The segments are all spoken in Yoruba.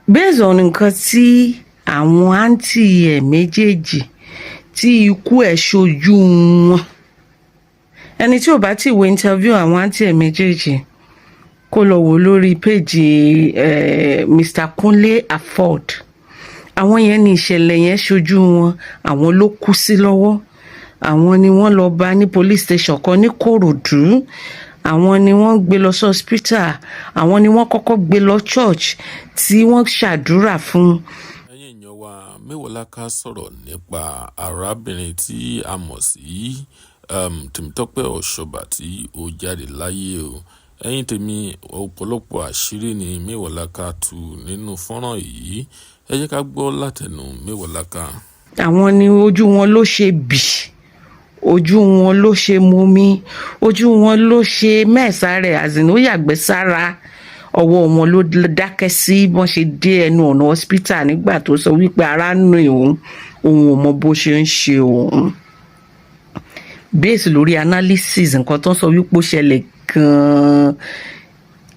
Based on nǹkan tí àwọn àǹtí ẹ̀ méjèèjì tí ikú ẹ̀ ṣojú wọn, ẹni tí ò bá ti wo interview àwọn àǹtí ẹ̀ méjèèjì, kó lọ wò lórí péjì Mr. Kunle Afod. Àwọn yẹn ní ìṣẹ̀lẹ̀ yẹn ṣojú wọn, àwọn ló kú sí lọ́wọ́, àwọn ni wọ́n lọ bá ní police station kan ní Kòròdú, àwọn ni wọ́n gbé lọ sí hospital, àwọn ni wọ́n kọ́kọ́ gbé lọ church tí wọ́n ṣàdúrà fún. Ẹ̀yin èèyàn wa, Mewolaka sọ̀rọ̀ nípa arábìnrin tí a mọ̀ sí Tèmítọ́pẹ́ Ọ̀ṣọ́bà tí ó jáde láyé o. Ẹ̀yin tèmi, ọ̀pọ̀lọpọ̀ àṣírí ni Mewolaka tú nínú fọ́nrán yìí. Ẹ jẹ́ ká gbọ́ látẹnu Mewolaka. Àwọn ni ojú wọn ló ṣe bì, ojú wọn ló ṣe mumi, ojú wọn ló ṣe mẹ́sàárẹ̀ àzìn, ó yàgbẹ́ sára, ọwọ́ wọn ló dákẹ́ sí bọ́n ṣe dé ẹnu ọ̀nà hospital nígbà tó sọ wípé ara ń nù òun, òun ò mọ bó ṣe ń ṣe òun. Based lórí analysis nǹkan tó ń sọ wípé ó ṣẹlẹ̀ gan-an,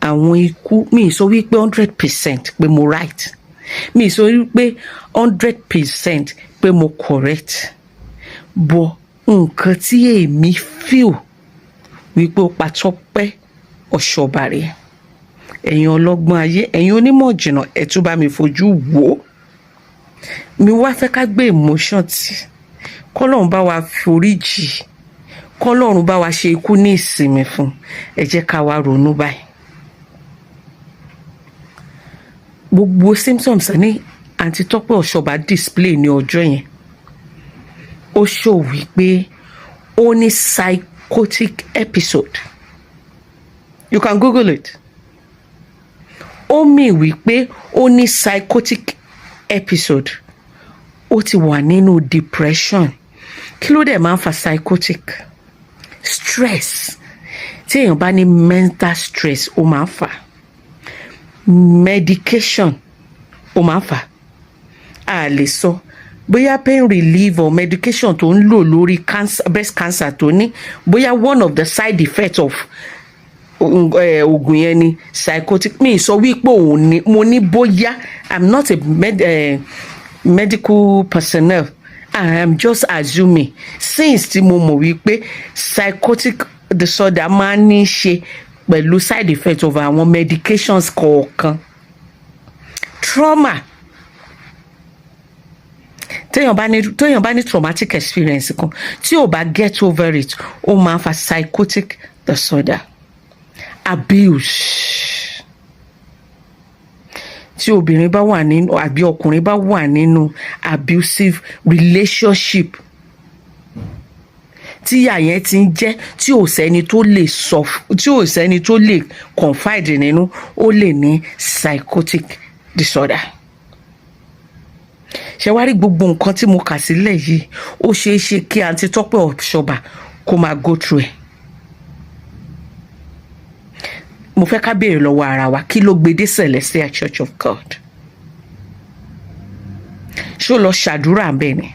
àwọn ikú mi sọ wípé 100% pé mo right, mi sọ wípé 100% pé mo correct, but nǹkan tí èmi feel wípé ó pa Tọ́pẹ́ Ọ̀ṣọ́bà rẹ̀, ẹ̀yin ọlọ́gbọ́n ayé, ẹ̀yin onímọ̀ jìnnà, ẹ̀ tún bá mi fojú wò ó. Mi wá fẹ́ ká gbé emotion tì, kọ́lọ́run bá wa foríjì, kọ́lọ́run bá wa ṣe ikú ní ìsinmi fún. Ẹ jẹ́ ká wá ronú báyìí. Gbogbo symptoms ní àǹtí Tọ́pẹ́ Ọ̀ṣọ́bà display ní ọjọ́ yẹn, ó ṣò wípé ó ní psychotic episode. You can google it. Ó mì wípé ó ní psychotic episode, ó ti wà nínú depression. Kí ló dẹ̀ máa ń fa psychotic? Stress. Tí èèyàn bá ní mental stress, ó máa ń fà. Medication, ó máa ń fà. A lè sọ bóyá pain relief or medication tó ń lò lórí cancer, breast cancer tó ní, bóyá one of the side effects of oògùn yẹn ni psychotic. Mi sọ wípé òun ni mo ní bóyá. I'm not a medical personnel, I am just assuming, since tí mo mọ̀ wípé psychotic disorder máa ń ní í ṣe pẹ̀lú side effect of àwọn medications kọ̀ọ̀kan. Trauma, téèyàn bá ní traumatic experience kan tí ò bá get over it, ó máa ń fa psychotic disorder. Abuse, tí obìnrin bá wà nínú àbí ọkùnrin bá wà nínú abusive relationship, tí ìyà yẹn ti ń jẹ́, tí ò sẹ́ni tó lè sọ, tí ò sẹ́ni tó lè confide nínú, ó lè ní psychotic disorder. Ṣe wá rí gbogbo nǹkan tí mo kà sílẹ̀ yìí, ó ṣeé ṣe kí àǹtí Tọ́pẹ́ Ọ̀ṣọ́bà kó máa go through ẹ̀. Mo fẹ́ ká béèrè lọ́wọ́ ara wa, kí ló gbé dé Celestial Church of God? Ṣó lọ ṣàdúrà bẹ́ẹ̀ ni?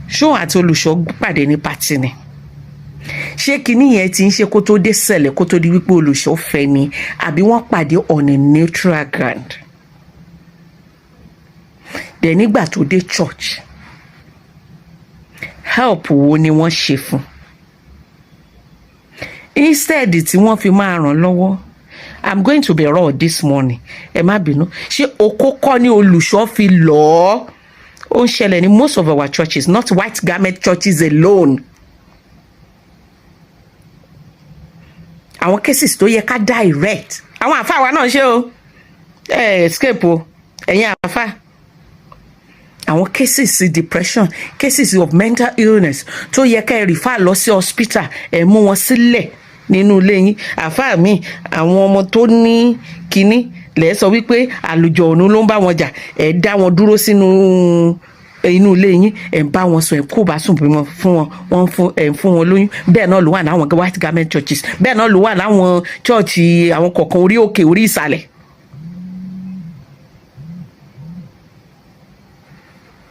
Ṣó àti olùṣọ́ pàdé ní party ni? Ṣé kinní yẹn ti ń ṣe kó tó dé sẹ̀lẹ̀, kó tó di wípé olùṣọ́ fẹ́ ni, àbí wọ́n pàdé on a neutral ground? Dẹ̀ nígbà tó dé church, help wo ni wọ́n ṣe fún instead tí wọ́n fi máa ràn lọ́wọ́? I'm going to be raw this morning, ẹ má bínú. Ṣé okó kọ́ ni olùṣọ́ fi lọ́ọ́? Ó ń ṣẹlẹ̀ ní most of our churches, not white garment churches alone. Àwọn cases tó yẹ ká direct àwọn àfa wa náà ṣe o, ẹ escape o, ẹ̀yin àfa. Àwọn cases depression, cases of mental illness tó yẹ ká ẹ refer lọ sí hospital, ẹ mú wọn sílẹ̀ nínú ilé yín. Àfa mi, àwọn ọmọ tó ní kinní lẹ́ sọ wípé àlùjọ òun ló ń bá wọn jà, ẹ dá wọn dúró sínú inú ilé yín, ẹ ń bá wọn sọ, ẹ kó bá sùn bímọ fún wọn, wọn fún ẹ ń fún wọn lóyún. Bẹ́ẹ̀ náà ló wà láwọn white garment churches, bẹ́ẹ̀ náà ló wà láwọn church àwọn kọ̀ọ̀kan, orí òkè, orí ìsàlẹ̀.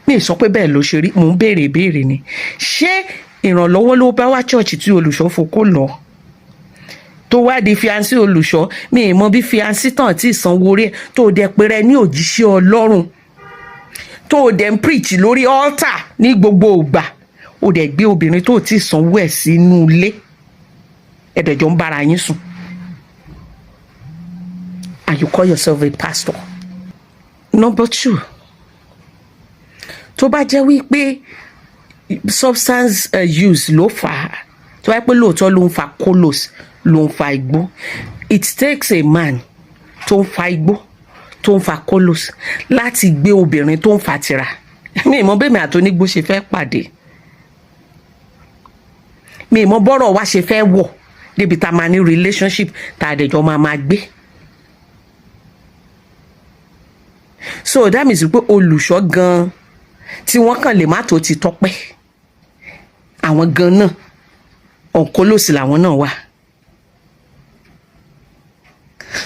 Mi sọ pé bẹ́ẹ̀ ló ṣe rí, mò ń béèrè ìbéèrè ni. Ṣé ìrànlọ́wọ́ ló bá wá church tí olùṣọ́ fokó lọ? Tó wá di fiancé olùṣọ́, mi ì mọ bí fiancé tàn tí ìsanwó orí ẹ̀, tó dẹ̀ péré ní òjíṣẹ́ Ọlọ́run, tó dẹ̀ ń preach lórí altar ní gbogbo ìgbà, ó dẹ̀ gbé obìnrin tó ti sanwó ẹ̀ sínú ilé, ẹ̀ dẹ̀ jọ ń bára yín sùn, and you call yourself a pastor. Number two, tó bá jẹ́ wípé substance use ló fà á, tó bá jẹ́ pé lóòótọ́ ló ń fa colos, ló ń fa igbó, it takes a man tó ń fa igbó, tó ń fa colos, láti gbé obìnrin tó ń fa tìrà. Mi ì mọ bẹ́ẹ̀ mi àti onígbó ṣe fẹ́ pàdé, mi ì mọ bọ́rọ̀ wa ṣe fẹ́ wọ̀ débi tá a máa ní relationship, tá a dẹ̀jọ́ máa gbé. So that means pé olùṣọ́ gan-an tí wọ́n kàn lè má tó ti Tọ́pẹ́, àwọn gan náà ọ̀nkólòsì làwọn náà wà.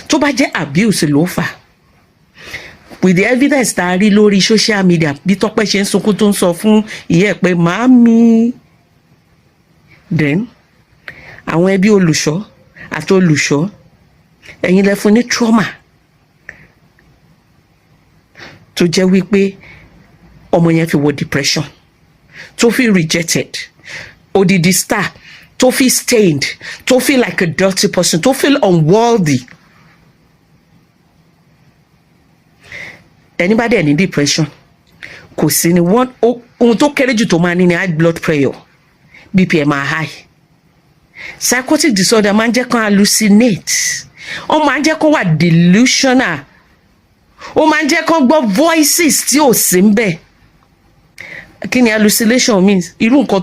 Tó bá jẹ́ abuse ló fà, with the evidence tá a rí lórí social media, bí Tọ́pẹ́ ṣe ń sunkún, tó ń sọ fún ìyá ẹ̀ pé màámi, then àwọn ẹbí olùṣọ́ àti olùṣọ́, ẹ̀yin lẹ fún ní trauma tó jẹ́ wípé ọmọ yẹn fi wọ depression, tó fi rejected, odidi star, tó fi stained, tó feel like a dirty person, tó feel unworthy. Ẹni bá dẹ̀ ní depression, kò sí ní one ohun tó kéré jù tó máa ní high blood pressure, BP ẹ̀ máa high. Psychotic disorder máa ń jẹ́ kán hallucinate, ó máa ń jẹ́ kó wà delusional, ó máa ń jẹ́ kán gbọ́ voices tí ò sí ń bẹ̀. Kí ni hallucination means? Irú nǹkan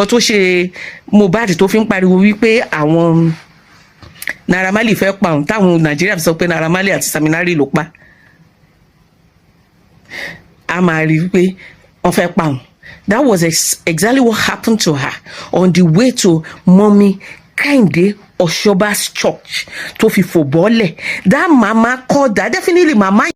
tó ṣe Mohbad, tó fi ń pariwo wípé àwọn Naira Marley fẹ́ pa òun, táwọn Nàìjíríà fi sọ pé Naira Marley àti Sam Larry ló pa, a máa rí i pé wọ́n fẹ́ pa òun. That was exactly what happened to her on the way to Mommy Kehinde Oshoba's church tó fi fò bọ́lẹ̀. That mama called that, definitely mama.